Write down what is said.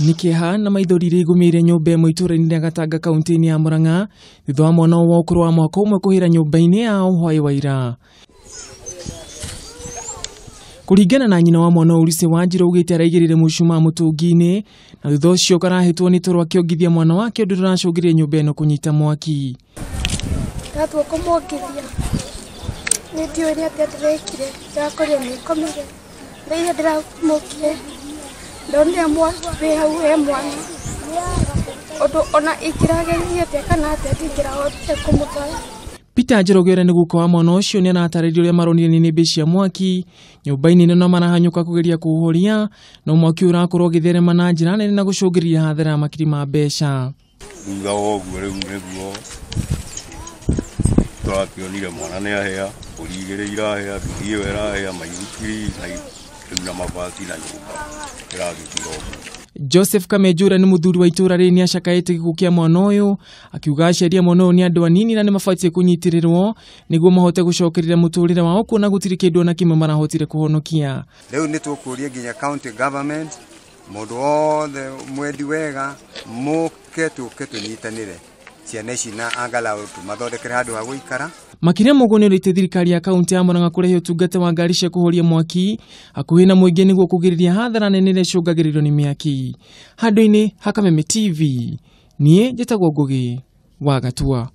Nĩ kĩeha na maithori iria igũmĩire nyũmba ĩmwe itũũra-inĩ rĩa Gatanga kaunti-inĩ ya Murang'a thutha wa mwana wa ũkũrũ wa mwaka ũmwe kũhĩra nyũmba-inĩ yao hwaĩ wa ira. Kũringana na nyina wa mwana ũyũ Lucy Wanjiru augĩte araigĩrĩire mũcumaa mũtũngi-inĩ na thutha ũcio karahĩtwo nĩ toro akĩongithia mwana wake ũndũ ũracũngĩrĩria nyũmba ĩno kũnyita mwaki. Ndatua kũmwongithia nĩ ndiũĩ nĩ atĩa ndĩrekire, ndĩrakorire nĩ ngomire. Rĩrĩa ndĩramũkire ndonire mwaki wĩ hau he mwana, ũndũ ona ingĩrageririe atĩa kana atĩa ndingĩrahotire kũmũtara. Peter Njoroge ũrĩa nĩ guka wa mwana ũcio nĩ aratarĩria ũrĩa maronire nĩnĩmbĩ cia mwaki nyũmba-inĩ ĩno na marahanyũka kũgeria kũũhoria, no mwaki ũyũ ũrakorwo ũgĩtherema na njĩra nene na gũcũngĩrĩria hathara ya makiri ma mbeca. Thutha wa ũguo rĩu nĩguo tũrakĩonire mwana nĩ ahĩa, mbũri igĩrĩ irahĩa, nduthi ĩyo ĩrahĩa, maithikiri na rĩu na mabati na nyũmba ĩragĩthira ũguo. Joseph Kamenjura nĩ mũthuri wa itũũra rĩrĩ nĩ acakaĩte gĩkuũ kĩa mwana ũyũ, akiuga aciari a mwana ũyũ nĩ andũ anini na nĩ mabatiĩ kũnyitĩrĩrwo nĩguo mahote gũcokerera mũtũrĩre wao kuona gũtirĩ kĩndũ ona kĩmwe marahotire kũhonokia. Rĩu nĩ tũkũria nginya county government, mũndũ wothe mwendi wega mũke tũke tũnyitanĩre ciana ici na angalau tũmathondekere handũ ha gũikara. Makĩria ma ũguo nĩ ũrĩte thirikari ya kaunti ya Murang'a kũrehe ũtungata wa ngari cia kũhoria mwaki hakuhĩ na mũingĩ nĩguo kũgirĩrĩria hathara nene ĩrĩa ĩcũngagĩrĩrio nĩ mĩaki. Handũ-inĩ ha Kameme TV, niĩ njĩtagwo Ngũgĩ wa Gatua.